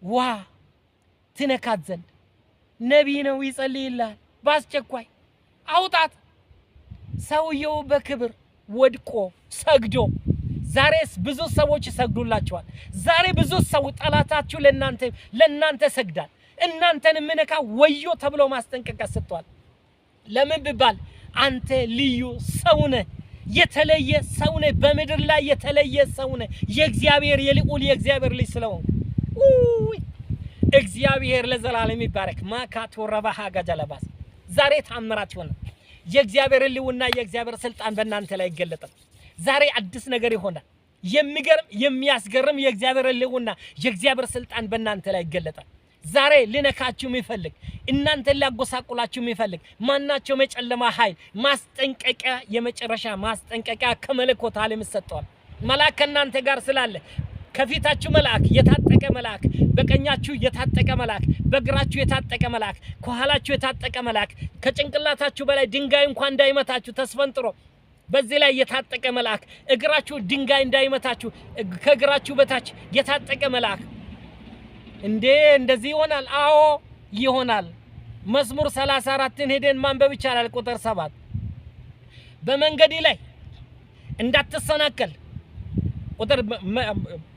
ውሃ ትነካት ዘንድ ነቢይ ነው ይጸልይልሃል። በአስቸኳይ አውጣት። ሰውየው በክብር ወድቆ ሰግዶ፣ ዛሬስ ብዙ ሰዎች ይሰግዱላቸዋል። ዛሬ ብዙ ሰው ጠላታችሁ ለእናንተ ሰግዳል። እናንተን የምነካ ወዮ ተብሎ ማስጠንቀቂያ ሰጥቷል። ለምን ቢባል አንተ ልዩ ሰው ነህ፣ የተለየ ሰው ነህ፣ በምድር ላይ የተለየ ሰው ነህ። የእግዚአብሔር የልዑል የእግዚአብሔር ልጅ ስለሆንክ ውይ እግዚአብሔር ለዘላለም ይባረክ። ማካቶ ረባሃ ጋጃለባስ ዛሬ ታምራት ይሆናል። የእግዚአብሔር ሕልውና የእግዚአብሔር ስልጣን በእናንተ ላይ ይገለጣል። ዛሬ አዲስ ነገር ይሆናል። የሚገርም የሚያስገርም የእግዚአብሔር ሕልውና የእግዚአብሔር ስልጣን በእናንተ ላይ ይገለጣል። ዛሬ ሊነካችሁ የሚፈልግ፣ እናንተን ሊያጎሳቁላችሁ የሚፈልግ ማናቸውም የጨለማ ኃይል ማስጠንቀቂያ፣ የመጨረሻ ማስጠንቀቂያ ከመለኮት ዓለም ይሰጠዋል። መልአክ ከእናንተ ጋር ስላለ ከፊታችሁ መልአክ፣ የታጠቀ መልአክ፣ በቀኛችሁ የታጠቀ መልአክ፣ በግራችሁ የታጠቀ መልአክ፣ ከኋላችሁ የታጠቀ መልአክ፣ ከጭንቅላታችሁ በላይ ድንጋይ እንኳን እንዳይመታችሁ ተስፈንጥሮ በዚህ ላይ የታጠቀ መልአክ፣ እግራችሁ ድንጋይ እንዳይመታችሁ ከእግራችሁ በታች የታጠቀ መልአክ። እንዴ እንደዚህ ይሆናል? አዎ ይሆናል። መዝሙር 34ን ሄደን ማንበብ ይቻላል። ቁጥር 7 በመንገዴ ላይ እንዳትሰናከል፣ ቁጥር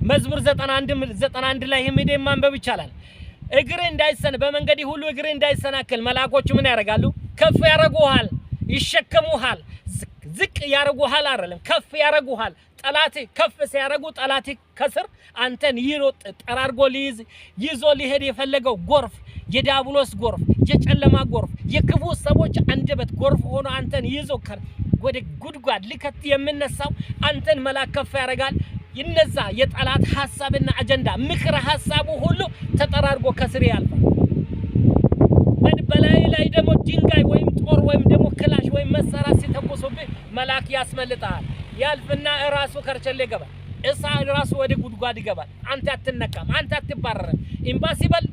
መዝሙር 91 91 ላይ ሄደን ማንበብ ይቻላል። እግር እንዳይሰን በመንገዴ ሁሉ እግር እንዳይሰናከል መልአኮቹ ምን ያደርጋሉ? ከፍ ያደርጉሃል፣ ይሸከሙሃል። ዝቅ ያደርጉሃል አይደለም፣ ከፍ ያደርጉሃል። ጠላት ከፍ ሲያደርጉ ጠላት ከስር አንተን ይሮጥ ጠራርጎ ሊይዝ ይዞ ሊሄድ የፈለገው ጎርፍ፣ የዲያብሎስ ጎርፍ፣ የጨለማ ጎርፍ፣ የክፉ ሰዎች አንደበት ጎርፍ ሆኖ አንተን ይዞ ወደ ጉድጓድ ሊከት የሚነሳው አንተን መልአክ ከፍ ያደርጋል። ይነዛ የጠላት ሀሳብና አጀንዳ ምክረ ሀሳቡ ሁሉ ተጠራርጎ ከስር ያልፋል። በላይ ላይ ደግሞ ድንጋይ ወይም ጦር ወይም ደግሞ ክላሽ ወይም መሳሪያ ሲተኩሱብህ መልአክ ያስመልጣል። ያልፍና እራሱ ከርቸሌ ይገባል። እሳ ራሱ ወደ ጉድጓድ ይገባል። አንተ አትነካም፣ አንተ አትባረርም። ኤምባሲ በል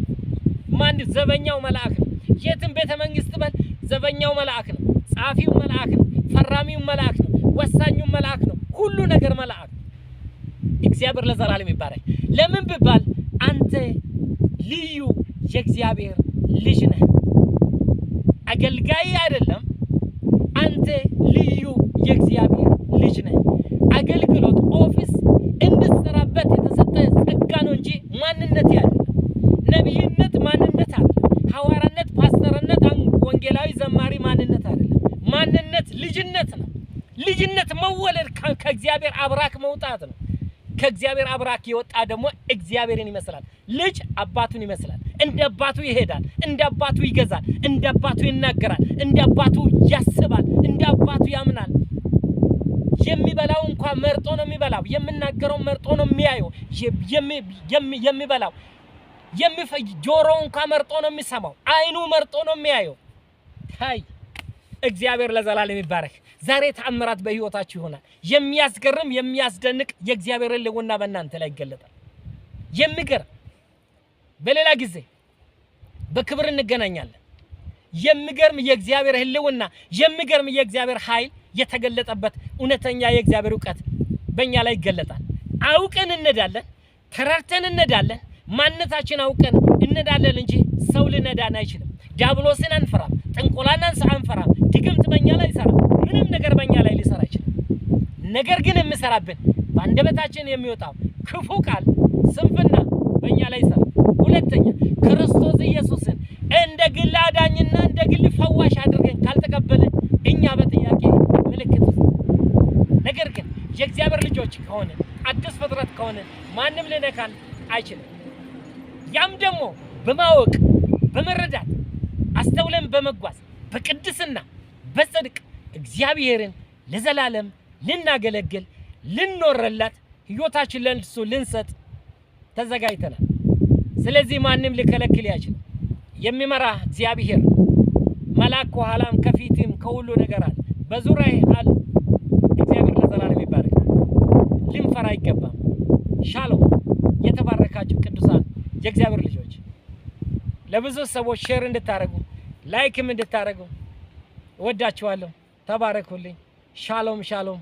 ማን ዘበኛው መልአክ ነው። የትም ቤተ መንግስት በል ዘበኛው መልአክ ነው። ጸሐፊው መልአክ ነው። ፈራሚው መልአክ ነው። ወሳኙ መልአክ ነው። ሁሉ ነገር መልአክ ነው። እግዚአብሔር ለዘላለም ይባረክ። ለምን ቢባል አንተ ልዩ የእግዚአብሔር ልጅ ነህ። አገልጋይ አይደለም። አንተ ልዩ የእግዚአብሔር ልጅ ነህ። አገልግሎት office እንድትሰራበት የተሰጠ ጸጋ ነው እንጂ ማንነት አይደለም። ነቢይነት ማንነት አይደለም። ሐዋርያነት፣ ፓስተርነት፣ ወንጌላዊ፣ ዘማሪ ማንነት አይደለም። ማንነት ልጅነት ነው። ልጅነት መወለድ ከእግዚአብሔር አብራክ መውጣት ነው። ከእግዚአብሔር አብራክ የወጣ ደግሞ እግዚአብሔርን ይመስላል። ልጅ አባቱን ይመስላል። እንደ አባቱ ይሄዳል፣ እንደ አባቱ ይገዛል፣ እንደ አባቱ ይናገራል፣ እንደ አባቱ ያስባል፣ እንደ አባቱ ያምናል። የሚበላው እንኳን መርጦ ነው የሚበላው። የሚናገረው መርጦ ነው የሚያየው። የሚበላው ጆሮ እንኳን መርጦ ነው የሚሰማው። አይኑ መርጦ ነው የሚያየው። ታይ እግዚአብሔር ለዘላለም ይባረክ። ዛሬ ተአምራት በህይወታችሁ ይሆናል። የሚያስገርም የሚያስደንቅ የእግዚአብሔር ሕልውና በእናንተ ላይ ይገለጣል። የሚገርም በሌላ ጊዜ በክብር እንገናኛለን። የሚገርም የእግዚአብሔር ሕልውና፣ የሚገርም የእግዚአብሔር ኃይል የተገለጠበት እውነተኛ የእግዚአብሔር እውቀት በእኛ ላይ ይገለጣል። አውቀን እንነዳለን፣ ተረድተን እንነዳለን፣ ማንነታችን አውቀን እንነዳለን እንጂ ሰው ሊነዳን አይችልም። ዲያብሎስን አንፈራም፣ ጥንቆላን አንፈራም፣ ድግምት በእኛ ላይ አይሰራም፣ ምንም ነገር በእኛ ላይ ሊሰራ አይችልም። ነገር ግን የሚሰራብን በአንደበታችን የሚወጣው ክፉ ቃል፣ ስንፍና በእኛ ላይ ይሰራል። ሁለተኛ ክርስቶስ ኢየሱስን እንደ ግል አዳኝና እንደ ግል ፈዋሽ አድርገን ካልተቀበልን እኛ በጥያቄ ምልክት ውስጥ። ነገር ግን የእግዚአብሔር ልጆች ከሆነ፣ አዲስ ፍጥረት ከሆነ ማንም ሊነካን አይችልም። ያም ደግሞ በማወቅ በመረዳት አስተውለን በመጓዝ በቅድስና በጽድቅ እግዚአብሔርን ለዘላለም ልናገለግል ልንኖርለት ሕይወታችን ለእርሱ ልንሰጥ ተዘጋጅተናል። ስለዚህ ማንም ሊከለክል አይችልም። የሚመራ እግዚአብሔር መልአክ ከኋላም ከፊትም ከሁሉ ነገር አለ፣ በዙሪያህ አሉ። እግዚአብሔር ለዘላለም ይባረክ። ልንፈራ አይገባም። ሻሎም። የተባረካችሁ ቅዱሳን የእግዚአብሔር ልጆች ለብዙ ሰዎች share እንድታደርጉ like ም እንድታደርጉ እወዳችኋለሁ። ተባረኩልኝ። ሻሎም ሻሎም።